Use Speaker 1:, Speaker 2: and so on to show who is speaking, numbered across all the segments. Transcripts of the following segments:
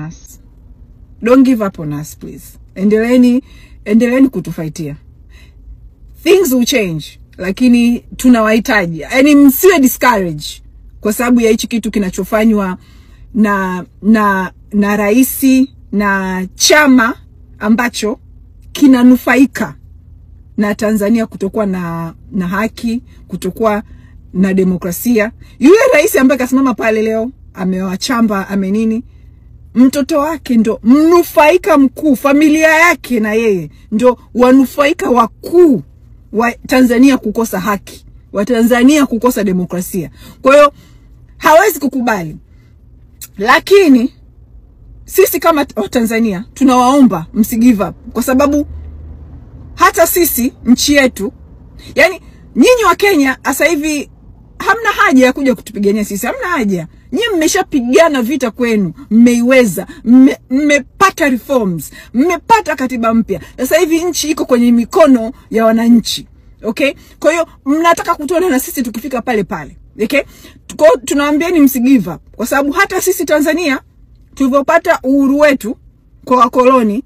Speaker 1: us. Don't give up on us please. Endeleeni, endeleeni kutufaitia. Things will change, lakini tunawahitaji. Yaani msiwe discourage kwa sababu ya hichi kitu kinachofanywa na raisi na chama ambacho kinanufaika na Tanzania kutokuwa na haki, kutokuwa na demokrasia. Yule rais ambaye kasimama pale leo amewachamba, amenini, mtoto wake ndo mnufaika mkuu, familia yake na yeye ndo wanufaika wakuu wa Tanzania kukosa haki, wa Tanzania kukosa demokrasia. Kwa hiyo hawezi kukubali. Lakini sisi kama Tanzania tunawaomba msi give up, kwa sababu hata sisi nchi yetu, yani nyinyi wa Kenya sasa hivi hamna haja ya kuja kutupigania sisi, hamna haja. Nyinyi mmeshapigana vita kwenu, mmeiweza, mmepata reforms, mmepata katiba mpya. Sasa hivi nchi iko kwenye mikono ya wananchi. Okay? Kwa hiyo mnataka kutuona na sisi tukifika pale pale. Okay? Kwa hiyo tunawaambieni msi give up, kwa sababu hata sisi Tanzania tulivyopata uhuru wetu kwa wakoloni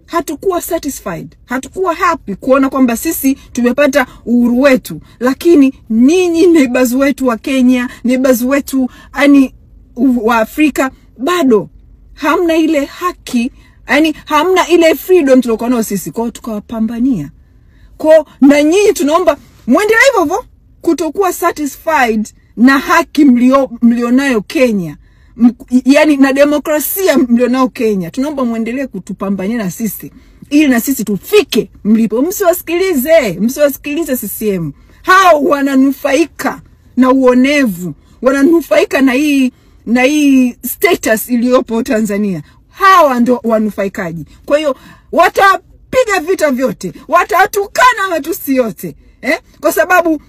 Speaker 1: hatukuwa satisfied, hatukuwa happy kuona kwamba sisi tumepata uhuru wetu, lakini ninyi neighbors wetu wa Kenya, neighbors wetu yani wa Afrika bado hamna ile haki, yani hamna ile freedom tuliokuwa nayo sisi. Kwa hiyo tukawapambania. Kwa na nyinyi tunaomba muendelee hivyo hivyo kutokuwa satisfied na haki mlionayo Kenya, yani na demokrasia mlionao Kenya. Tunaomba muendelee kutupambania na sisi ili na sisi tufike mlipo. Msiwasikilize, msiwasikilize CCM. Hao wananufaika na uonevu, wananufaika na hii status iliyopo Tanzania. Hawa ndo wanufaikaji. Kwa hiyo watapiga vita vyote, watatukana matusi yote, kwa sababu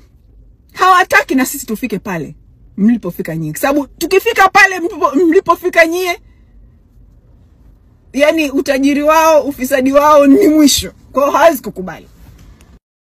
Speaker 1: hawataki na sisi tufike pale mlipofika nyie. Sababu tukifika pale mlipofika nyie, yani utajiri wao, ufisadi wao ni mwisho. Kwa hiyo hawezi kukubali.